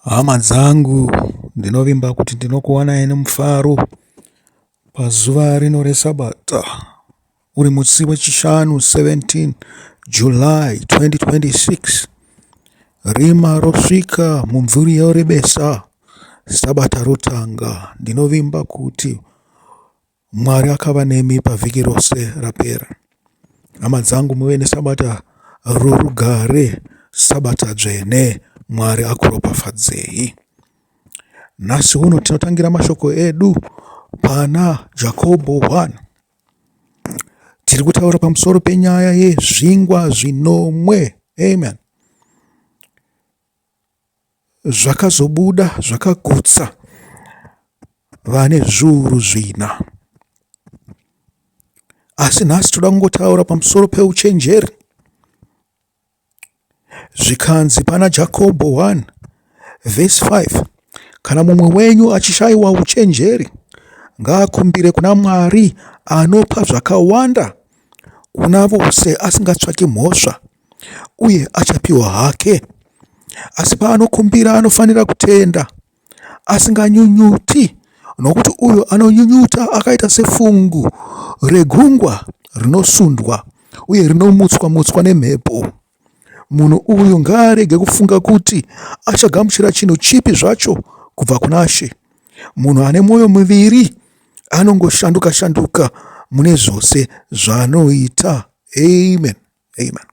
Hama dzangu, ndinovimba kuti ndinokuwanai nemufaro pazuva rino reSabata, uri musi weChishanu 17 July 2026. Rima rosvika, mumvuri yorebesa, Sabata rotanga. Ndinovimba kuti Mwari akava nemi pavhiki rose rapera. Hama dzangu muve nesabata rorugare, sabata dzvene. Mwari akuropafadzei. Nhasi uno tinotangira mashoko edu pana Jakobho 1. Tiri kutaura pamusoro penyaya yezvingwa zvinomwe. Amen. Zvakazobuda zvakagutsa vane zviuru zvina. Asi nhasi toda kungotaura pamusoro peuchenjeri. Zvikanzi pana Jakobho 1 vhesi 5 kana mumwe wenyu achishayiwa uchenjeri ngaakumbire kuna Mwari anopa zvakawanda kuna vose asingatsvaki mhosva uye achapiwa hake. Asi paanokumbira anofanira kutenda asinganyunyuti, nokuti uyo anonyunyuta akaita sefungu regungwa rinosundwa uye rinomutswa-mutswa nemhepo. Munhu uyu ngaarege kufunga kuti achagamuchira chinhu chipi zvacho kubva kuna She. Munhu ane mwoyo miviri anongoshanduka-shanduka mune zvose zvaanoita. Amen. Amen.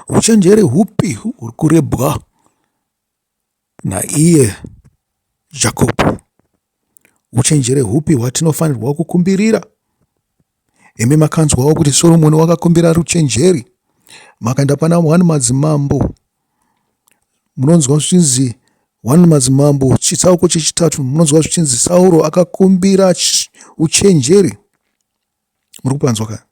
Uchenjeri hupi huri kurebwa naiye Jakobho? Uchenjeri hupi hwatinofanirwa kukumbirira? Imi makanzwawo kuti Soromoni wakakumbira ruchenjeri. Makaenda pana 1 Madzimambo munonzwa zvichinzi 1 Madzimambo chitsauko chechitatu munonzwa zvichinzi Sauro akakumbira uchenjeri. Muri kupanzwa ka?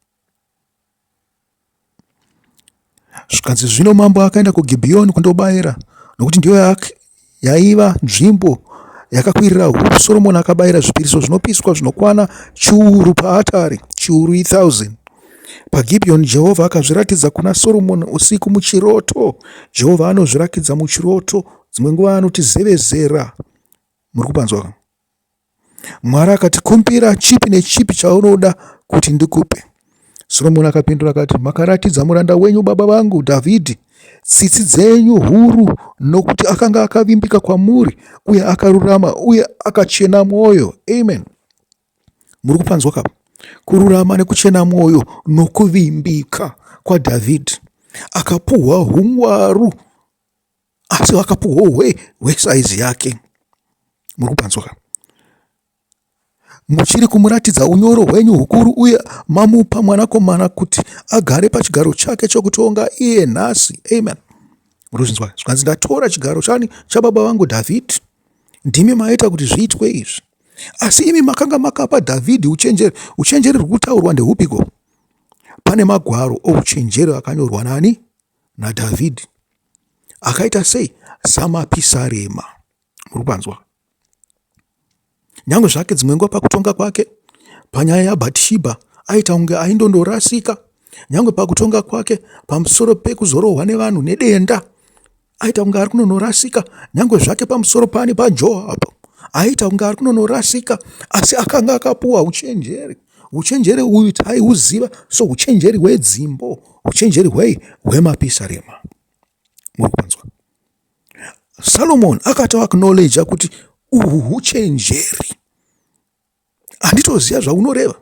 Zvikanzi zvino mambo akaenda kuGibhiyoni kundobayira nokuti ndiyo yaiva nzvimbo yakakwirira huru. Soromoni akabayira zvipiriso zvinopiswa zvinokwana chiuru paatari, chiuru i1000. PaGibhiyoni Jehovha akazviratidza kuna Soromoni usiku muchiroto. Jehovha anozvirakidza muchiroto, dzimwe nguva anotizevezera. Muri kupanzwa? Mwari akati, Kumbira chipi nechipi chaunoda kuti ndikupe. Soromoni akapindura akati, Makaratidza muranda wenyu baba vangu Dhavhidhi tsitsi dzenyu huru nokuti akanga akavimbika kwamuri uye akarurama uye akachena mwoyo. Amen. Muri kupanzwa kapa? Kururama nekuchena mwoyo nokuvimbika kwaDhavhidhi. Akapuhwa hungwaru asi vakapuhwa hwe hwesaizi yake muri kupanzwa ka muchiri kumuratidza unyoro hwenyu hukuru uye mamupa mwanakomana kuti agare pachigaro chake chokutonga iye nhasi amen murikuzvinzwa zvikanzi ndatora chigaro chani chababa vangu dhavhidhi ndimi maita kuti zviitwe izvi asi imi makanga makapa dhavhidhi uchenjeri uchenjeri rwuri kutaurwa ndehupiko pane magwaro ouchenjeri akanyorwa nani naDhavhidhi akaita sei samapisarema. Muri kupanzwa? Nyange zvake dzimwe nguva pakutonga kwake panyaya yaBhatishibha aita kunge aindondorasika, nyange pakutonga kwake pamusoro pekuzorohwa nevanhu nedenda aita kunge ari kunonorasika, nyange zvake pamusoro pani paJoabhu aita kunge ari kunonorasika, asi akanga akapuwa uchenjeri. Uchenjeri uyu taihuziva souchenjeri hwedzimbo, uchenjeri hwei hwemapisarema. Muri kupanzwa? Salomon akatoacknowledja kuti uhu huchenjeri, handitoziva zvaunoreva.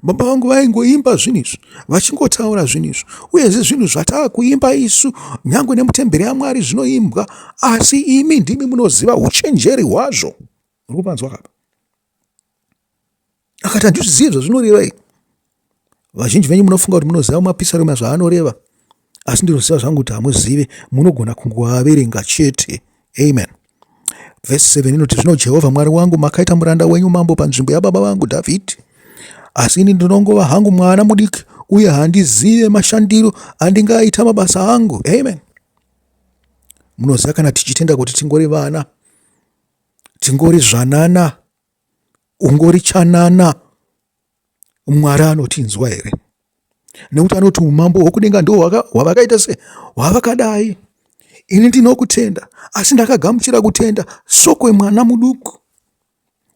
Baba vangu vaingoimba zvinhu izvi, vachingotaura zvinhu izvi, uyezve zvinhu zvataakuimba isu nyange nemutemberi yaMwari zvinoimbwa, asi imi ndimi munoziva uchenjeri hwazvo. Muri kupanzwa kapa? Akati handizvizive zvazvinoreva i. Vazhinji venyu munofunga kuti munoziva mapisarema zvaanoreva, asi ndinoziva zvangu kuti hamuzive, munogona kungoaverenga chete. Amen. Vhesi 7 inoti, Zvino Jehovha Mwari wangu, makaita muranda wenyu mambo panzvimbo yababa vangu Dhavhidhi, asi ini ndinongova hangu mwana mudiki uye handizive mashandiro andingaita mabasa angu. Amen. Munoziva kana tichitenda kuti tingori vana, tingori zvanana, ungori chanana mwari anotinzwa here nekuti anoti umambo hwokudenga ndo hwavakaita se hwavakadai. Ini ndinokutenda, asi ndakagamuchira kutenda sokwemwana muduku,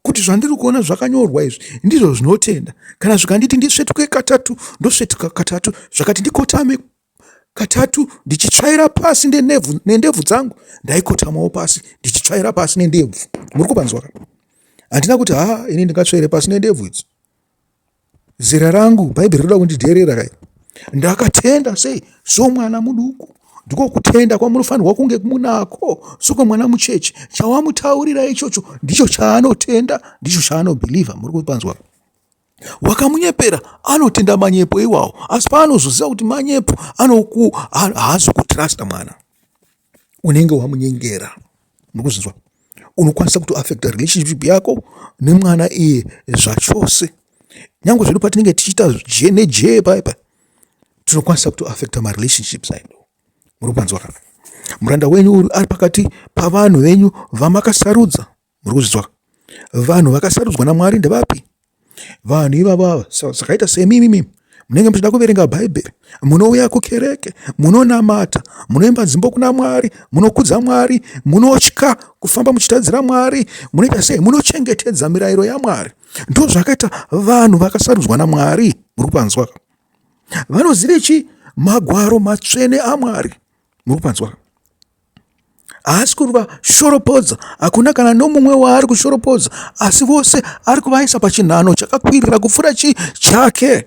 kuti zvandiri kuona zvakanyorwa izvi ndizvo zvinotenda. Kana zvikanditi ndisvetuke katatu, ndosvetuka katatu, zvakati ndikotame katatu ndichitsvaira pasi nendebvu dzangu, ndaikotamawo pasi ndichitsvaira pasi nendebvu. Muri kupanzwa ka? Handina kuti ha, ini ndingatsvaire pasi nendebvu idzi. Zera rangu bhaibheri rinoda kundidherera kai. Ndakatenda sei somwana muduku. Ndiko kutenda kwamunofanirwa kunge munako sokwemwana mucheche. Chawamutaurira ichocho ndicho chaanotenda, ndicho chaanobhilivha. Muri kupanzwa? Wakamunyepera anotenda manyepo iwawo, asi paanozoziva kuti manyepo anoku haazokutrasta mwana. Unenge wamunyengera. Muri kuzvinzwa? Unokwanisa kutoaffecta relationship yako nemwana iye zvachose. Nyangwe zvedu patinenge tichiita jee nejee paya paya, tinokwanisa kutoaffecta marelationships aedu. Muri kupanzwa ka? Muranda wenyu uri ari pakati pavanhu venyu vamakasarudza. Muri kuzvinzwa? Vanhu vakasarudzwa naMwari ndevapi? Vanhu ivavo ava sakaita semimi munenge muchida kuverenga Bhaibheri, munouya kukereke, munonamata, munoimba dzimbo kuna Mwari, munokudza Mwari, munotya kufamba muchitadzira Mwari, munoita sei? Munochengetedza mirayiro yaMwari. Ndozvakaita vanhu vakasarudzwa naMwari. Muri kupanzwa? Vanozive chi magwaro matsvene aMwari. Muri kupanzwa? Haasi kuvashoropodza, hakuna kana nomumwe waari kushoropodza, asi vose ari kuvaisa pachinhano chakakwirira kupfuura chi chake.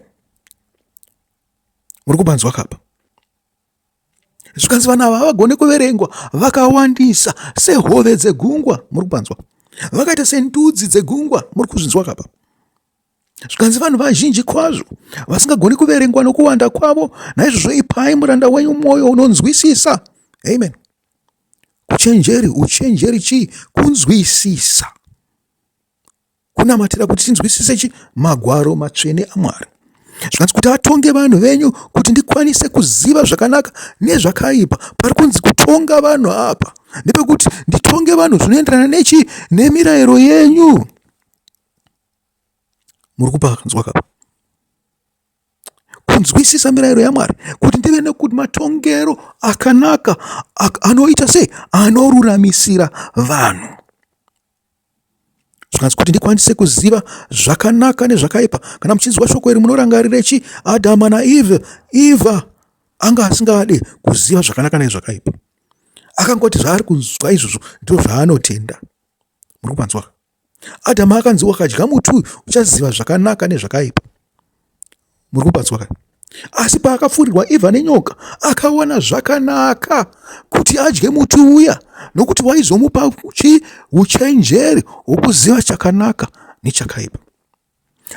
Muri kupanzwa kapa? Zvikanzi vanhu ava havagone kuverengwa, vakawandisa sehove dzegungwa. Muri kupanzwa? Vakaita sendudzi dzegungwa. Muri kuzvinzwa kapa? Zvikanzi vanhu vazhinji kwazvo vasingagoni kuverengwa nokuwanda kwavo, naizvozvo ipai muranda wenyu mwoyo unonzwisisa. Amen. Uchenjeri, uchenjeri chii? Kunzwisisa. Kunamatira kuti tinzwisise chi magwaro matsvene aMwari. Zvikanzi kuti atonge vanhu venyu kuti ndikwanise kuziva zvakanaka nezvakaipa. Pari kunzi kutonga vanhu apa ndepekuti nditonge vanhu zvinoenderana nechi nemirayiro yenyu. Muri kupanzwa kapa? Kunzwisisa mirayiro yaMwari kuti ndive nekuti matongero akanaka anoita sei anoruramisira vanhu. Zvikanzi kuti ndikwanise kuziva zvakanaka nezvakaipa. Kana muchinzwa shoko iri munorangarire chi Adhama naEve. Eva anga asingade kuziva zvakanaka nezvakaipa. Akangoti zvaari kunzwa izvozvo ndizvo zvaanotenda. Muri kupanzwa? Adhamu akanzi wakadya muti uyu uchaziva zvakanaka nezvakaipa. Muri kupanzwa ka? Asi paakapfuurirwa Evha nenyoka, akawana zvakanaka kuti adye muti uya nokuti waizomupa chi uchenjeri hwokuziva chakanaka nechakaipa.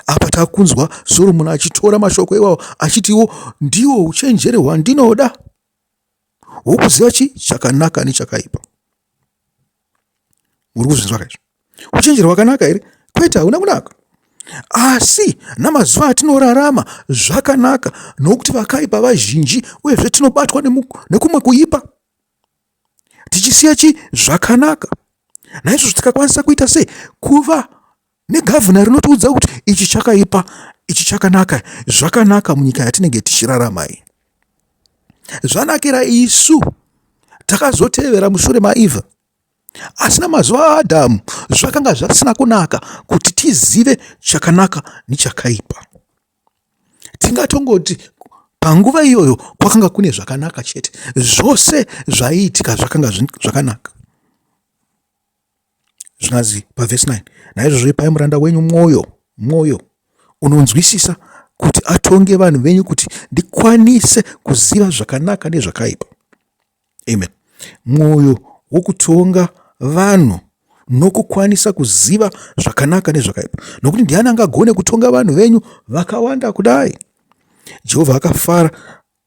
Apa takunzwa Soromoni achitora mashoko iwawo achitiwo ndiwo uchenjeri hwandinoda hwokuziva chi chakanaka nechakaipa. Muri kuzvinzwa kaizvo? Uchenjeri hwakanaka here? Kwete, hauna kunaka. Asi namazuva atinorarama zvakanaka nokuti vakaipa vazhinji uyezve tinobatwa nekumwe kuipa tichisiya chi zvakanaka. Naizvozvo tikakwanisa kuita sei? Kuva negavhuna rinotiudza kuti ichi chakaipa, ichi chakanaka, zvakanaka munyika yatinenge tichirarama iyi. Zvanakira isu takazotevera mushure maEvha. Asi namazuva aAdhamu zvakanga zvisina kunaka kuti tizive chakanaka nechakaipa. Tingatongoti panguva iyoyo kwakanga kune zvakanaka chete, zvose zvaiitika zvakanga zvakanaka. Zvinonzi pavhesi 9, naizvozvo ipai muranda wenyu mwoyo, mwoyo unonzwisisa kuti atonge vanhu venyu, kuti ndikwanise kuziva zvakanaka nezvakaipa. Amen. Mwoyo wokutonga vanhu nokukwanisa kuziva zvakanaka nezvakaipa, nokuti ndiani angagone kutonga vanhu venyu vakawanda kudai? Jehovha akafara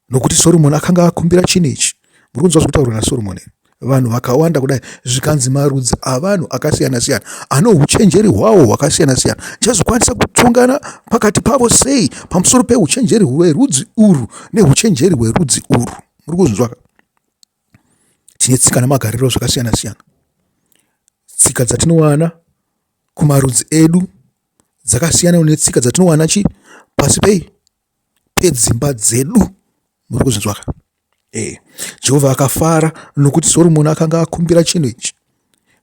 nokuti Soromoni akanga akumbira chinhu ichi. Muri kunzwa zvekutaurwa naSoromoni here? Vanhu vakawanda kudai, zvikanzi marudzi avanhu akasiyana-siyana ano uchenjeri hwawo hwakasiyana-siyana. Ndichazokwanisa kutongana pakati pavo sei pamusoro peuchenjeri hwerudzi urwu neuchenjeri hwerudzi urwu? Muri kuzvinzwa ka? Tine tsika namagariro zvakasiyana-siyana. Tsika dzatinowana kumarudzi edu dzakasiyana netsika dzatinowana chi pasi pei pedzimba dzedu. Muri kuzvinzwa ka? E, Jehovha akafara nokuti Soromoni akanga akumbira chinhu ichi.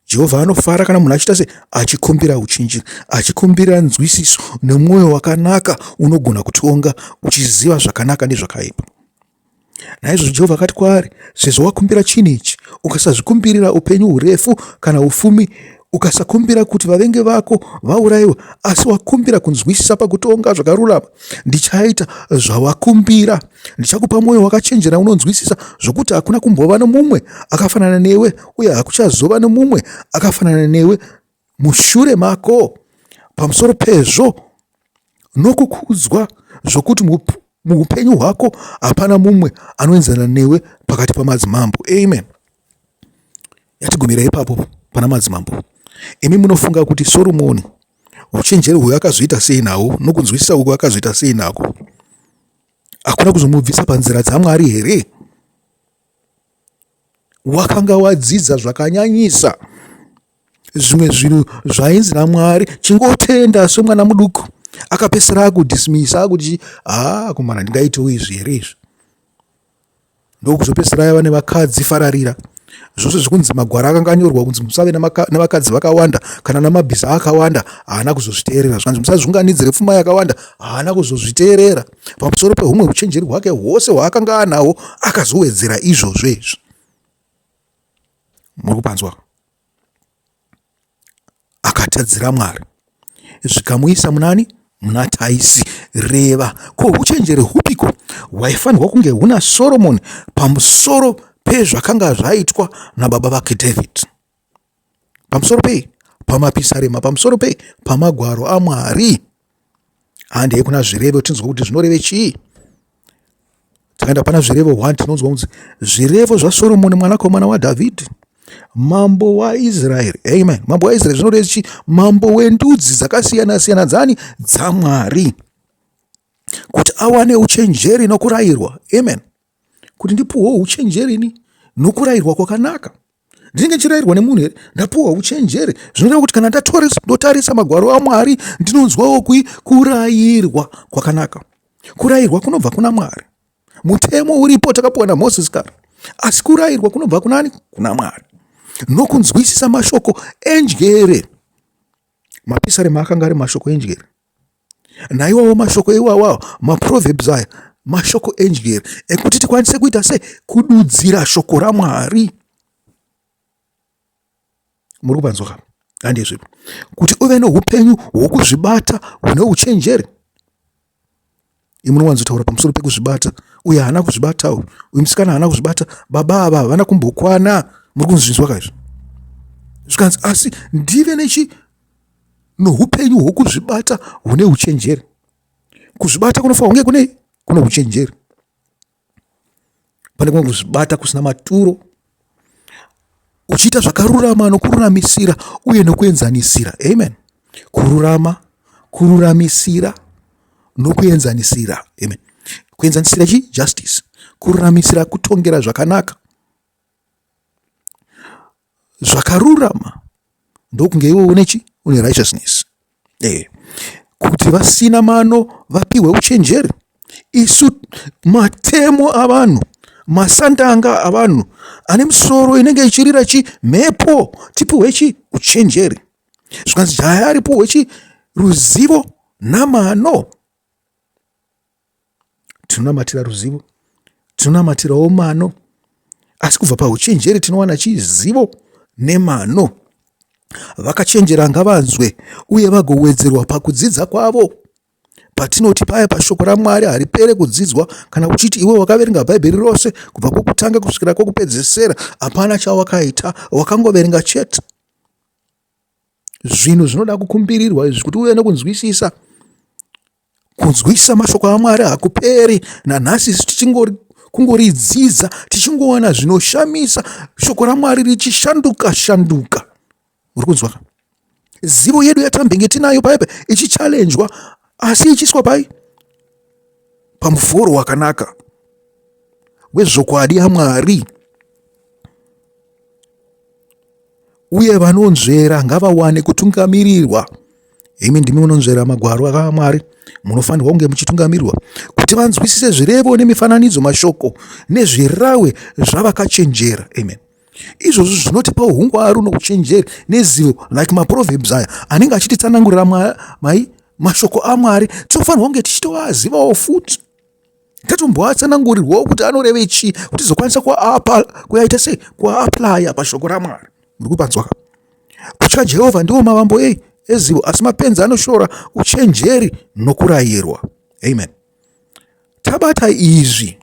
Jehovha anofara kana munhu achiita se achikumbira uchenjeri, achikumbira nzwisiso nemwoyo wakanaka unogona kutonga uchiziva zvakanaka nezvakaipa. Naizvozvo Jehovha akati kwaari, Sezvo wakumbira chinhu ichi, ukasazvikumbirira upenyu hurefu kana ufumi, ukasakumbira kuti vavengi vako vaurayiwe, asi wakumbira kunzwisisa pakutonga zvakarurama, ndichaita zvawakumbira. Ndichakupa mwoyo wakachenjera unonzwisisa, zvokuti hakuna kumbova nomumwe akafanana newe, uye hakuchazova nomumwe akafanana newe mushure mako. Pamusoro pezvo, nokukudzwa zvokuti muupenyu hwako hapana mumwe anoenzana newe pakati pamadzimambo. Amen. Yatigumira ipapo pana madzimambo. Imi munofunga kuti Soromoni uchenjeri huyo akazoita sei nawo nokunzwisisa uku akazoita sei nako? Hakuna kuzomubvisa panzira dzaMwari here? Wakanga wadzidza zvakanyanyisa zvimwe zvinhu zvainzi naMwari chingotenda semwana muduku. Akapesera akudismisa akuti haa komana ndingaitewo izvi here izvi. Ndokuzopesera yava nevakadzi fararira. Zvose zvekunzi magwara akanga anyorwa kunzi musave nevakadzi vakawanda kana namabhiza akawanda haana kuzozviteerera. Zvikanzi musazviunganidzire pfuma yakawanda haana kuzozviteerera. Pamusoro pehumwe uchenjeri hwake hwose hwaakanga anahwo akazowedzera izvozvo izvi. Muri kupanzwa? Akatadzira Mwari zvikamuisa munani? Muna taisi reva. Ko huchenjeri hupiko hwaifanirwa kunge huna Soromoni pamusoro pezvakanga zvaitwa nababa vake David? Pamusoro pei? Pamapisarema. Pamusoro pei? Pamagwaro aMwari. Handei kuna Zvirevo tinzwe kuti zvinoreve chii. Takaenda pana Zvirevo 1 tinonzwa kunzi zvirevo zvaSoromoni mwanakomana waDhavhidhi mambo waIsraeri. Amen. Mambo waIsraeri zvinoreva chii? Mambo wendudzi dzakasiyana siyana dzani dzaMwari, kuti awane uchenjeri nokurayirwa. Amen. Kuti ndipuhwe uchenjeri ini nokurayirwa kwakanaka. Ndinenge ndichirayirwa nemunhu here? Ndapuhwa uchenjeri. Zvinoreva kuti kana ndotarisa magwaro aMwari ndinonzwawo kurayirwa kwakanaka. Kurayirwa kunobva kuna Mwari. Mutemo uripo takapuwa naMoses kare, asi kurayirwa kunobva kunani? Kuna Mwari. Nokunzwisisa mashoko enjere. Mapisarema akanga ari mashoko enjere. Naiwawo mashoko iwawawo maproverbs aya mashoko enjere ekuti tikwanise kuita sei? Kududzira shoko raMwari. Muri kupanzwa ka? Handizvo. Kuti uve noupenyu hwokuzvibata hune uchenjeri. Imwe unowanzotaura pamusoro pekuzvibata. Uyu haana kuzvibata uyu. Uyu musikana haana kuzvibata. Baba ava havana kumbokwana. Muri kunzvinzwa ka izvi? Zvikanzi asi ndive nechi noupenyu hwokuzvibata hune uchenjeri. Kuzvibata kunofanira kunge kune kune uchenjeri. Pane kumwe kuzvibata kusina maturo, uchiita zvakarurama nokururamisira uye nokuenzanisira. Amen. Kururama, kururamisira nokuenzanisira. Amen. Kuenzanisira chi justice, kururamisira kutongera zvakanaka. Zvakarurama ndokunge iwe une chi une righteousness. Eh, kuti vasina mano vapiwe uchenjeri. Isu matemo avanhu, masandanga avanhu ane misoro inenge ichirira chi mhepo, tipiwe chi uchenjeri. Zvikanzi jaya aripiwe chi ruzivo namano. Tinonamatira ruzivo, tinonamatirawo mano, asi kubva pauchenjeri tinowana chizivo nemano. Vakachenjera ngavanzwe uye vagowedzerwa pakudzidza kwavo. Patinoti paya pashoko raMwari haripere kudzidzwa, kana uchiti iwe wakaverenga Bhaibheri rose kubva kwokutanga kusvikira kwokupedzesera, hapana chawakaita, wakangoverenga chete. Zvinhu zvinoda kukumbirirwa izvi kuti uve nokunzwisisa. Kunzwisisa mashoko aMwari hakuperi nanhasi isu tichingori kungoridzidza tichingowana zvinoshamisa shoko raMwari richishanduka shanduka. Muri kunzwa ka? Zivo yedu yatambenge tinayo paipa ichichallenjwa asi ichiswa pai pamuforo wakanaka wezvokwadi yaMwari. Uye vanonzvera ngavawane kutungamirirwa. Imi ndimi munonzvera magwaro aMwari, munofanirwa kunge muchitungamirwa kuti vanzwisise zvirevo nemifananidzo, mashoko nezvirawe zvavakachenjera. Amen. Izvozvo zvinotipa ungwaru nouchenjeri nezivo like maproverbs aya anenge achititsanangurira mai mashoko aMwari, tinofanirwa kunge tichitoazivawo futi tatomboatsanangurirwawo kuti anoreve chii kuti tizokwanisa kuaita sei kuaaplaya pashoko raMwari. Muri kupanzwa ka? Kutya Jehovha ndiwo mavambo ei ezivo, asi mapenzi anoshora uchenjeri nokurayirwa. Amen. Tabata izvi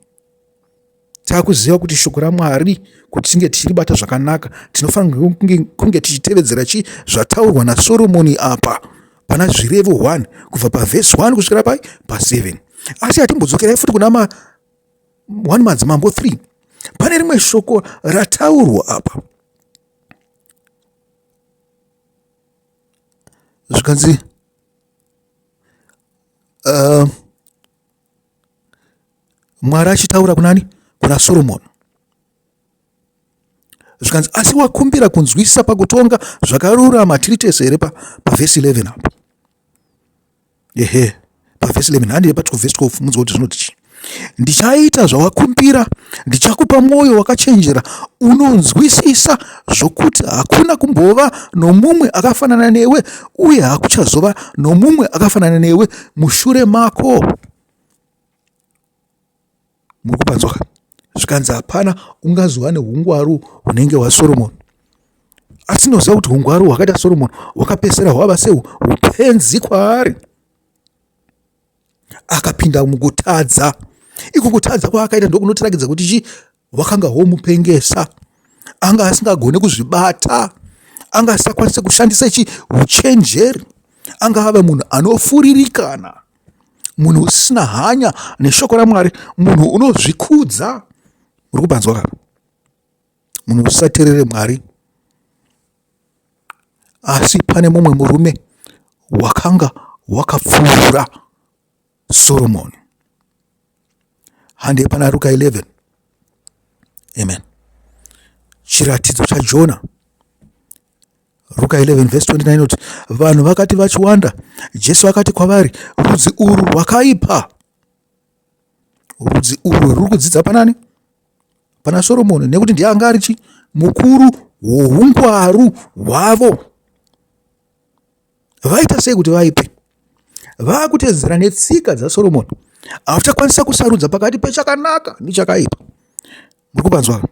takuziva kuti shoko raMwari kuti tinge tichiribata zvakanaka tinofanirwa kunge tichitevedzera chii zvataurwa naSoromoni apa pana Zvirevo 1 kubva pavhesi 1 kusvikira pai pa7. Asi hatimbodzokerai futi kuna ma 1 Madzimambo 3 pane rimwe shoko rataurwa apa zvikanzi Mwari achitaura kunani? Kuna Soromoni. Zvikanzi asi wakumbira kunzwisisa pakutonga zvakarurama. Tiri tese here pavhesi 11 apo? Ehe, pavhesi 11 handei pa vhesi 12 munzwa kuti zvinoti chii. Ndichaita zvawakumbira, ndichakupa mwoyo wakachenjera unonzwisisa, zvokuti hakuna kumbova nomumwe akafanana newe, uye hakuchazova nomumwe akafanana newe mushure mako. Muri kupanzwa ka? Zvikanzi hapana ungazova neungwaru hunenge hwaSoromoni. Asi tinoziva kuti ungwaru hwakaita Soromoni hwakapedzisira hwava seupenzi kwaari. Akapinda mukutadza. Iko kutadza kwaakaita ndokunotirakidza kuti chii hwakanga hwomupengesa. Anga asingagone kuzvibata, anga asisakwanise kushandisa chi uchenjeri, anga ave munhu anofuririkana, munhu usina hanya neshoko raMwari, munhu unozvikudza. Uri kupanzwa ka? Munhu usaterere Mwari. Asi pane mumwe murume wakanga wakapfuura Soromoni. Handei pana Ruka 11. Amen. Chiratidzo chaJona. Ruka 11 verse 29 inoti vanhu vakati vachiwanda, Jesu akati kwavari, rudzi urwu rwakaipa. Rudzi urwu ruri kudzidza panani? Pana Soromoni, nekuti ndiye anga ari chi mukuru woungwaru hwavo. Vaita sei kuti vaipe? Vakutedzera netsika dzaSoromoni. Havachakwanisa kusarudza pakati pechakanaka nechakaipa. Muri kupanzwa?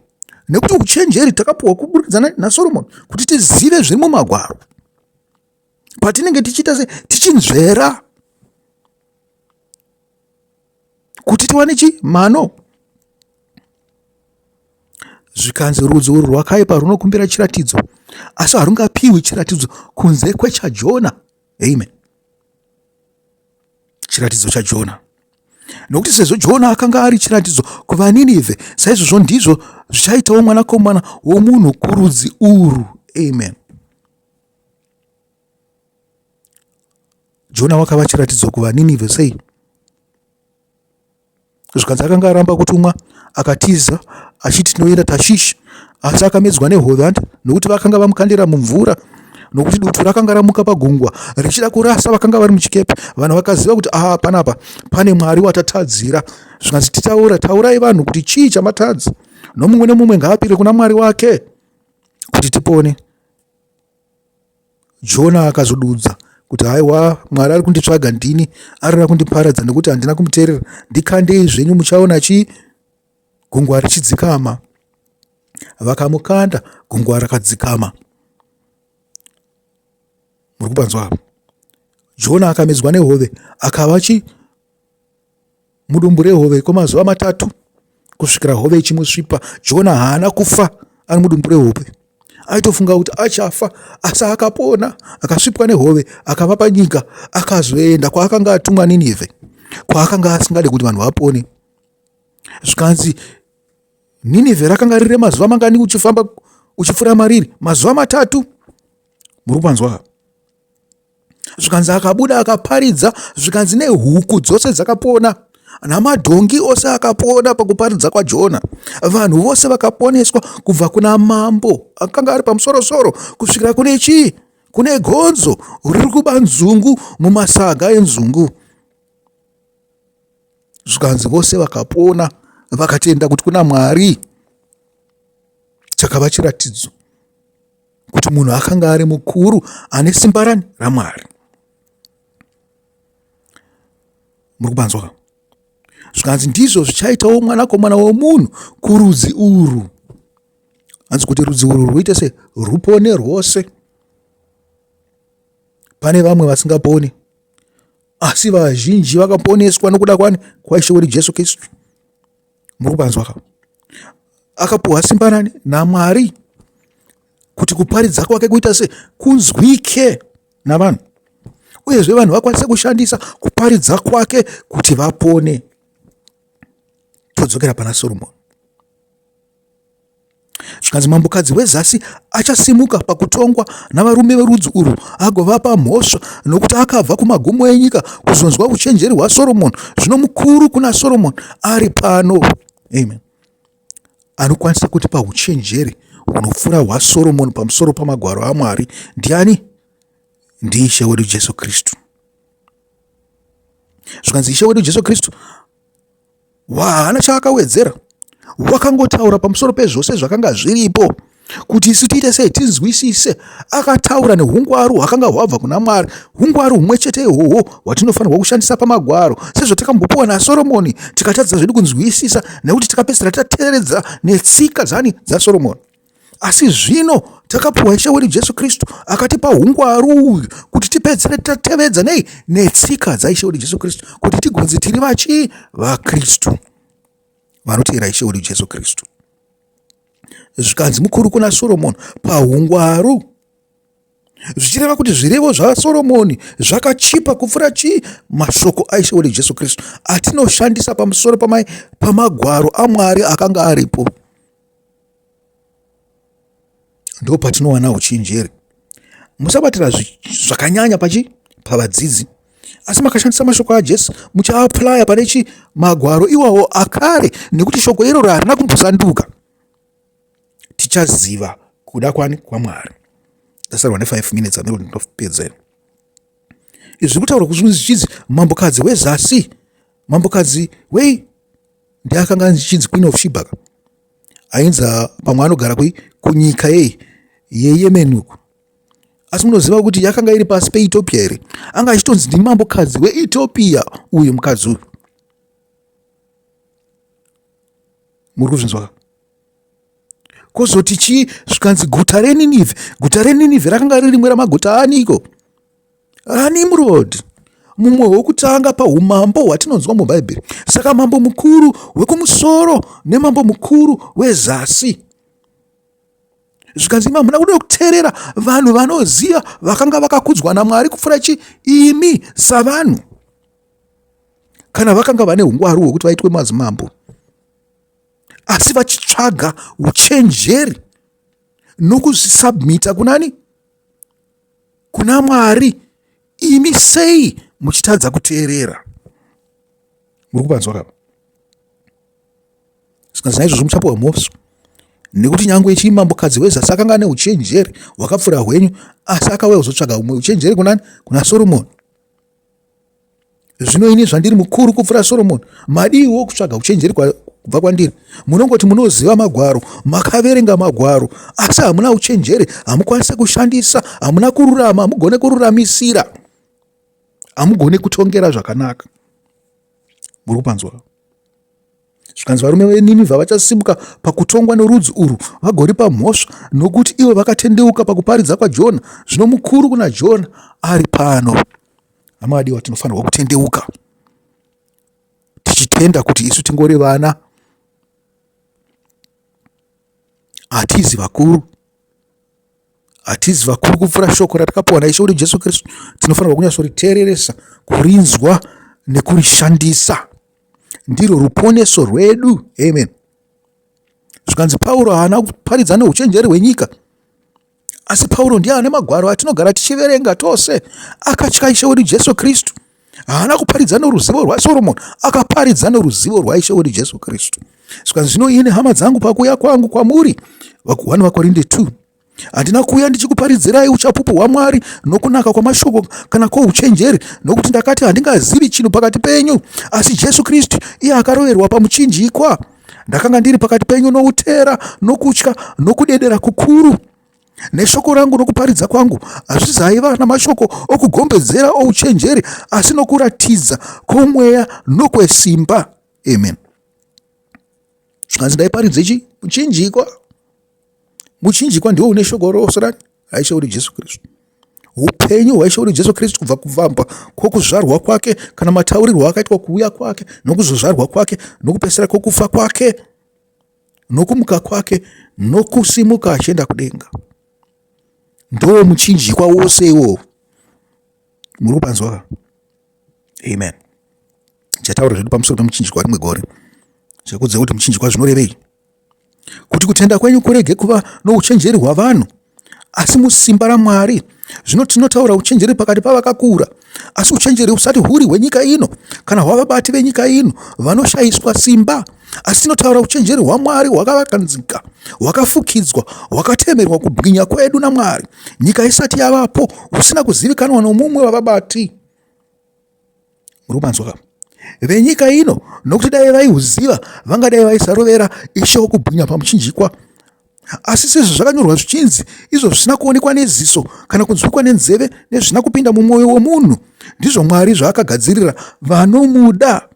Nekuti uchenjeri takapuwa kuburikidza naSoromoni kuti tizive zviri mumagwaro. Patinenge tichiita se tichinzvera kuti tiwane chi mano. Zvikanzi rudzi urwu rwakaipa runokumbira chiratidzo, asi harungapiwi chiratidzo kunze kwechaJona. Amen. Chiratidzo chaJona. Nokuti sezvo Jona akanga ari chiratidzo kuvaNinivhe, saizvozvo ndizvo zvichaitawo Mwanakomana womunhu kurudzi urwu. Amen. Jona wakava chiratidzo kuvaNinivhe sei? Zvikanzi akanga aramba kutumwa akatiza achiti tinoenda Tashishi, asi akamedzwa nehove handi nokuti vakanga vamukandira mumvura nokuti dutu rakanga ramuka pagungwa richida kurasa vakanga vari muchikepe. Vanhu vakaziva kuti aha, panapa pane Mwari watatadzira. Zvikanzi titaura, taurai vanhu kuti chii chamatadza, nomumwe nomumwe ngaapire kuna Mwari wake kuti tipone. Jona akazodudza kuti haiwa Mwari ari kunditsvaga ndini arira kundiparadza nekuti handina kumuteerera ndikandei zvenyu muchaona chii gungwa richidzikama. Vakamukanda gungwa rakadzikama. Muri kupanzwa apa? Jona akamedzwa nehove akava chi mudumbu rehove kwemazuva matatu kusvikira hove ichimusvipa. Jona haana kufa ari mudumbu rehove. Aitofunga kuti achafa asi akapona, akasvipwa nehove akava panyika, akazoenda kwaakanga atumwa Ninivhe, kwaakanga asingade kuti vanhu vapone. Zvikanzi Ninivhe rakanga riri mazuva mangani uchifamba uchipfuura mariri? Mazuva matatu. Muri kupanzwa? Zvikanzi akabuda akaparidza, zvikanzi nehuku dzose dzakapona namadhongi ose akapona pakuparidza kwaJona. Vanhu vose vakaponeswa kubva kuna mambo akanga ari pamusorosoro kusvikira kune chii? Kune gonzo riri kuba nzungu mumasaga enzungu. Zvikanzi vose vakapona vakatenda kuti kuna Mwari. Chakava chiratidzo kuti munhu akanga ari mukuru ane simba rani raMwari. Muri kupanzwa ka? Zvikanzi ndizvo zvichaitawo mwanakomana womunhu kurudzi urwu. Hanzi kuti rudzi urwu rwuite se rupone rwose. Pane vamwe vasingaponi asi vazhinji vakaponeswa nokuda kwani kwaIshe wedu Jesu Kristu. Muri kupanzwa ka? Akapuhwa simba nani? NaMwari kuti kuparidza kwake kuita se kunzwike navanhu uyezve vanhu vakwanise kushandisa kuparidza kwake kuti vapone. Todzokera pana Soromoni. Zvikanzi mambokadzi wezasi achasimuka pakutongwa navarume verudzi urwu agovapa mhosva nokuti akabva kumagumo enyika kuzonzwa uchenjeri hwaSoromoni. Zvino mukuru kuna Soromoni ari pano. Amen. Anokwanisa kutipa uchenjeri hunopfuura hwaSoromoni pamusoro pamagwaro aMwari ndiani? NdiIshe wedu Jesu Kristu. Zvikanzi Ishe wedu Jesu Kristu haana chaakawedzera, wakangotaura pamusoro pezvose zvakanga zviripo kuti isu tiite sei tinzwisise. Akataura neungwaru hwakanga hwabva kuna Mwari, ungwaru humwe chete ihwohwo hwatinofanirwa kushandisa pamagwaro sezvatakambopiwa naSoromoni, tikatadza zvedu kunzwisisa nekuti tikapedzisira tateeredza netsika dzani dzaSoromoni. Asi zvino takapiwa Ishe wedu Jesu Kristu akatipa ungwaru uyu kuti tipedzisire tatevedza nei netsika dzaIshe wedu Jesu Kristu kuti tigonzi tiri vachii vaKristu vanoteera Ishe wedu Jesu Kristu. Zvikanzi mukuru kuna Soromoni paungwaru, zvichireva kuti zvirevo zvaSoromoni zvakachipa kupfuura chii mashoko aIshe wedu Jesu Kristu atinoshandisa pamusoro pamai pamagwaro aMwari akanga aripo. Ndo patinowana uchenjeri. Musabatira zvakanyanya pachi pavadzidzi, asi makashandisa mashoko aJesu muchiaaplaya pane chi magwaro iwawo akare, nekuti shoko iroro harina kumbosanduka. Tichaziva kuda kwani kwaMwari. Ndasarwa ne5 minutes amiro ndinopedza. Izvi zviri kutaurwa zvichinzi mambokadzi wezasi, mambokadzi wei ndiye akanga achinzi Queen of Sheba ainzi pamwe anogara kui kunyika yei yeYemen uku asi munoziva kuti yakanga iri pasi peEthiopia here anga achitonzi ndimambokadzi weEthiopia uyu mukadzi uyu muri kuzvinzwa kozoti chii zvikanzi guta reNinivhe guta reNinivhe rakanga riri rimwe ramaguta aniko raNimrod mumwe wokutanga paumambo hwatinonzwa mubhaibheri saka mambo mukuru wekumusoro nemambo mukuru wezasi zvikanzi imi hamuna kuda kuteerera vanhu vanoziva vakanga vakakudzwa namwari kupfuura chi imi savanhu kana vakanga vane ungwaru hwekuti vaitwe madzimambo asi vachitsvaga uchenjeri nokuzvisubmita kunani kuna Mwari imi sei muchitadza kuteerera? Muri kupanzwa kapa? Zvikanzi naizvozvo muchapiwa mhosva nekuti nyangwe ichii mambokadzi wezasi akanga ane uchenjeri hwakapfuura hwenyu, asi akauya kuzotsvaga humwe uchenjeri kunani? Kuna Soromoni. Zvino ini zvandiri mukuru kupfuura Soromoni, madiiwo kutsvaga uchenjeri kubva kwandiri? Munongoti munoziva magwaro, makaverenga magwaro, asi hamuna uchenjeri, hamukwanise kushandisa, hamuna kururama, hamugone kururamisira, hamugone kutongera zvakanaka. Muri kupanzwa? Zvikanzi varume veNinivha vachasimuka pakutongwa norudzi urwu vagoripa mhosva nokuti ivo vakatendeuka pakuparidza kwaJona. Zvino mukuru kuna Jona ari pano. Hama vadiwa, tinofanirwa kutendeuka tichitenda kuti isu tingori vana, hatizi vakuru, hatizi vakuru kupfuura shoko ratakapiwa naIshe wedu Jesu Kristu. Tinofanirwa kunyatsoriteereresa, kurinzwa nekurishandisa. Ndiro ruponeso rwedu. Amen. Zvikanzi Pauro haana kuparidza neuchenjeri hwenyika, asi Pauro ndiye ane magwaro atinogara tichiverenga tose. Akatya Ishe wedu Jesu Kristu. Haana kuparidza noruzivo rwaSoromoni, akaparidza noruzivo rwaIshe wedu Jesu Kristu. Zvikanzi zvino ini hama dzangu pakuuya kwangu kwamuri, 1 vaKorinde 2. Handina kuuya ndichikuparidzirai uchapupu hwaMwari nokunaka kwamashoko kana kwouchenjeri, nokuti ndakati handingazivi chinhu pakati penyu asi Jesu Kristu, iye akaroverwa pamuchinjikwa. Ndakanga ndiri pakati penyu noutera, nokutya, nokudedera kukuru. Neshoko rangu nokuparidza kwangu hazvizaiva namashoko okugombedzera ouchenjeri, asi nokuratidza kwomweya nokwesimba. Amen. Zvikanzi ndaiparidze chi muchinjikwa. Muchinjikwa ndiwo une shoko rose rani raIshe wedu Jesu Kristu. Upenyu hwaIshe wedu Jesu Kristu kubva kuvamba kwokuzvarwa kwake kana mataurirwo akaitwa kuuya kwake nokuzozvarwa kwake nokupesera kwokufa kwake nokumuka kwake nokusimuka achienda kudenga. Ndo muchinjikwa wose iwowo. Muri kupanzwa ka? Amen. Tichataura zvedu pamusoro pemuchinjikwa rimwe gore. Tichakuudzai kuti muchinjikwa zvinorevei. Kuti kutenda kwenyu kurege kuva nouchenjeri hwavanhu, asi musimba raMwari. Zvino tinotaura uchenjeri pakati pavakakura, asi uchenjeri husati huri hwenyika ino, kana hwavabati venyika ino vanoshayiswa simba. Asi tinotaura uchenjeri hwaMwari hwakavakanzika, hwakafukidzwa, hwakatemerwa kubwinya kwedu naMwari, nyika isati yavapo, husina kuzivikanwa nomumwe wavabati. Muri kumanzwa ka? Venyika ino, nokuti dai vaihuziva, vangadai vaisarovera Ishe wokubwinya pamuchinjikwa. Asi sezvo zvakanyorwa zvichinzi, izvo zvisina kuonekwa neziso kana kunzwikwa nenzeve nezvisina kupinda mumwoyo womunhu, ndizvo Mwari zvaakagadzirira vanomuda.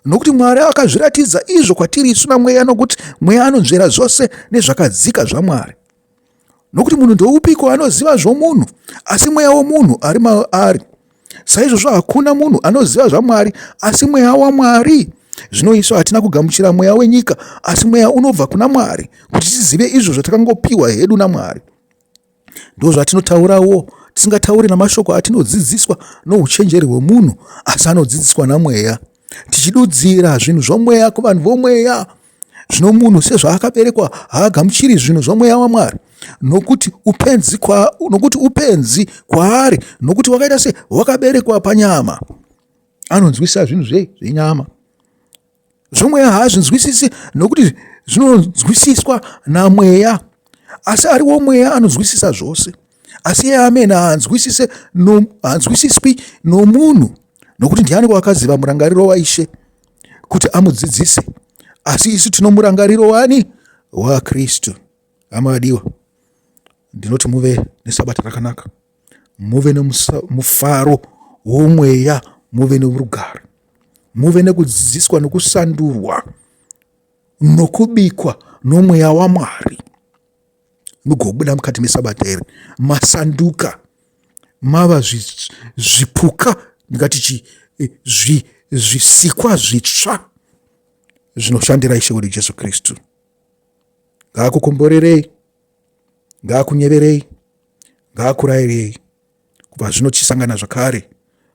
Nokuti Mwari akazviratidza izvo kwatiri isu naMweya, nokuti Mweya anonzvera zvose nezvakadzika zvaMwari. Nokuti munhu ndoupiko anoziva zvomunhu, asi mweya womunhu ari maari? Saizvozvo hakuna munhu anoziva zvaMwari, asi mweya waMwari. Zvino isu hatina kugamuchira mweya wenyika, asi mweya unobva kuna Mwari, kuti tizive izvo zvatakangopiwa hedu naMwari. Ndozvatinotaurawo, tisingatauri namashoko atinodzidziswa nouchenjeri hwomunhu, asi anodzidziswa naMweya, tichidudzira zvinhu zvomweya kuvanhu vomweya. Zvino munhu sezvaakaberekwa haagamuchiri zvinhu zvomweya waMwari, nokuti upenzi kwa, nokuti upenzi kwaari, nokuti wakaita se wakaberekwa panyama, anonzwisisa zvinhu zvei zvenyama. Zvomweya haazvinzwisisi nokuti zvinonzwisiswa namweya, asi ari womweya anonzwisisa zvose. Asi iye amene haanzwisise no, haanzwisiswi nomunhu, nokuti ndiani wakaziva murangariro waIshe kuti amudzidzise? Asi isu tino murangariro wani? WaKristu. Hama vadiwa, ndinoti muve nesabata rakanaka, muve nemufaro womweya, muve nerugare, muve nekudzidziswa nokusandurwa nokubikwa nomweya waMwari. Mugobuda mukati mesabata iri masanduka, mava zvipuka, ndingati chi zvisikwa zvitsva zvinoshandira Ishe wedu Jesu Kristu. Ngaakukomborerei, ngaakunyeverei, ngaakurayirei. Kubva zvino tichisangana zvakare,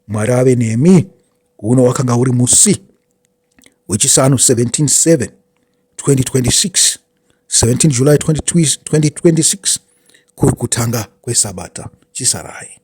Mwari ave nemi. Uno wakanga uri musi weChisanu 17 2026 17 July 2026 kuri kutanga kwesabata. Chisarai.